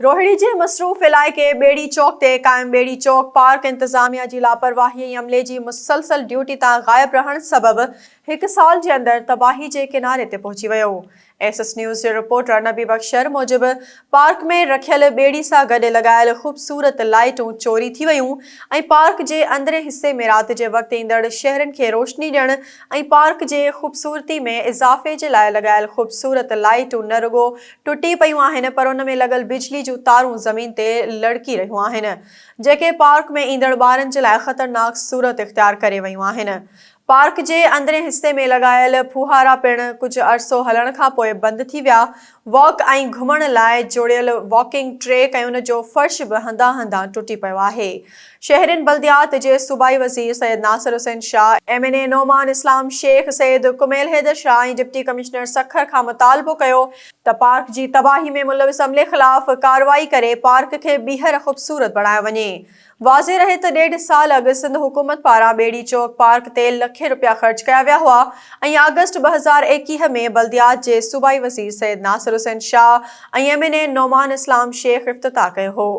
روهڙي جي مصروف علائقي ٻيڙي چوڪ تي قائم ٻيڙي چوڪ پارڪ انتظاميا جي لاپرواهي ۽ عملي جي مسلسل ڊيوٽي تان غائب رهڻ سبب هڪ سال جي اندر تباهي جي ڪناري تي پهچي ويو. ايس ايس نيوز جي رپورٽر نبي بخش شر موجب پارڪ ۾ رکيل ٻيڙي سان گڏ لڳايل خوبصورت لائيٽون چوري ٿي ويون ۽ پارڪ جي اندرين حصي ۾ رات جي وقت ايندڙ شهرين کي روشني ڏيڻ ۽ پارڪ جي خوبصورتي ۾ اضافي جي لاء لڳايل خوبصورت لائيٽون نه رڳو ٽٽي پيون آهن پر ان ۾ لڳل بجلي جون تارون زمين تي لڙڪي رهيون آهن جيڪي پارڪ ۾ ايندڙ ٻارن جي لاء خطرناڪ صورت اختيار ڪري ويون آهن. پارڪ جي اندرين حصي ۾ لڳايل ڦوهارا پڻ ڪجهه عرصو هلڻ کانپوء بند ٿي ويا. واڪ ۽ گهمڻ لاء جوڙيل واڪنگ ٽريڪ ۽ ان جو فرش به هنڌان هنڌان ٽٽي پيو آهي. شهرين بلديات جي صوبائي وزير Syed Nasir Hussain Shah, M N A Noman Islam Shaikh, Syed Kumail Haider Shah ۽ deputy commissioner Sukkur کان مطالبو ڪيو ته پارڪ جي تباهي ۾ ملوث عملي خلاف ڪارروائي ڪري پارڪ کي ٻيهر خوبصورت بڻايو وڃي. واضح رهي ته ڏيڍ سال اڳ سنڌ حڪومت پاران ٻيڙي چوڪ پارڪ تي لکين رپيا خرچ ڪيا ويا هئا ۽ آگسٽ 2021 ۾ بلديات جي صوبائي وزير Syed Nasir Hussain Shah ۽ M N A Noman Islam Shaikh افتتاح ڪيو هو.